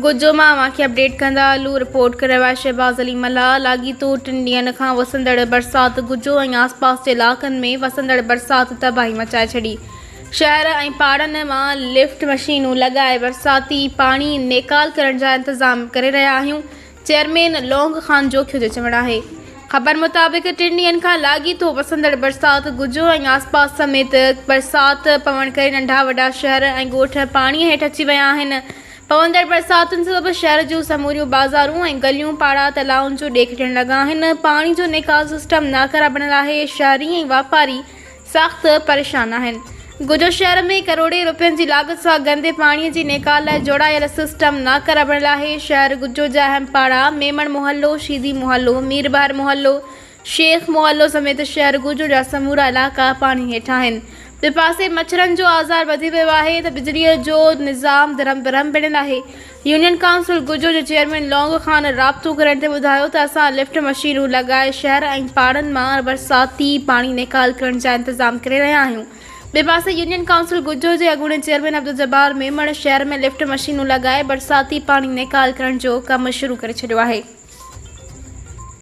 گجو مان اوهان کي اپڊيٽ ڪندا هلون رپورٽ ڪري رهيو آهي شهباز علي ملاح لاڳيتو ٽن ڏينهن کان وسندڙ برسات گجو ۽ آس پاس جي علائقن ۾ وسندڙ برسات تباهي مچائي ڇڏي شهر ۽ پاڙن مان لفٽ مشينون لڳائي برساتي پاڻي نيڪال ڪرڻ جا انتظام ڪري رهيا آهيون چيئرمين لونگ خان جوکيو جو چوڻ آهي. خبر مطابق ٽن ڏينهن کان لاڳيتو وسندڙ برسات گجو ۽ آسپاس سميت برسات پوڻ ڪري ننڍا وڏا شهر ۽ ڳوٺ پاڻي هيٺ اچي ويا آهن. پوندڙ برساتن سبب شهر جون سموريون بازارون ۽ گليون پاڙا تلائن جو ڏيک ڏيڻ لڳا آهن. پاڻي جو نيڪال سسٽم ناڪاره بڻيل آهي. شهري ۽ واپاري سخت پريشان آهن. گجو شهر ۾ ڪروڙين روپين جي لاڳت سان گندي پاڻي جي نيڪال لاء جوڙايل سسٽم ناڪاره بڻيل آهي. شهر گجو جا اهم پاڙا ميمڻ محلو، شيدي محلو، ميربحر محلو، شيخ محلو سميت شهر گجو جا سمورا علائقا پاڻي هيٺ آهن. ٻئي پاسي مڇرن جو آزار وڌي ويو آهي ته بجلي جو نظام درهم برهم بڻيل آهي. يونين ڪائونسل گجو جي چيئرمين لونگ خان رابطو ڪرڻ تي ٻڌايو ته اسان لفٽ مشينون لڳائي شهر ۽ پاڙن مان برساتي پاڻي نيڪال ڪرڻ جا انتظام ڪري رهيا آهيون. ٻئي پاسي يونين ڪائونسل گجو جي اڳوڻي چيئرمين عبدالجبار ميمڻ شهر ۾ لفٽ مشينون لڳائي برساتي پاڻي نيڪال ڪرڻ جو ڪم شروع ڪري ڇڏيو آهي.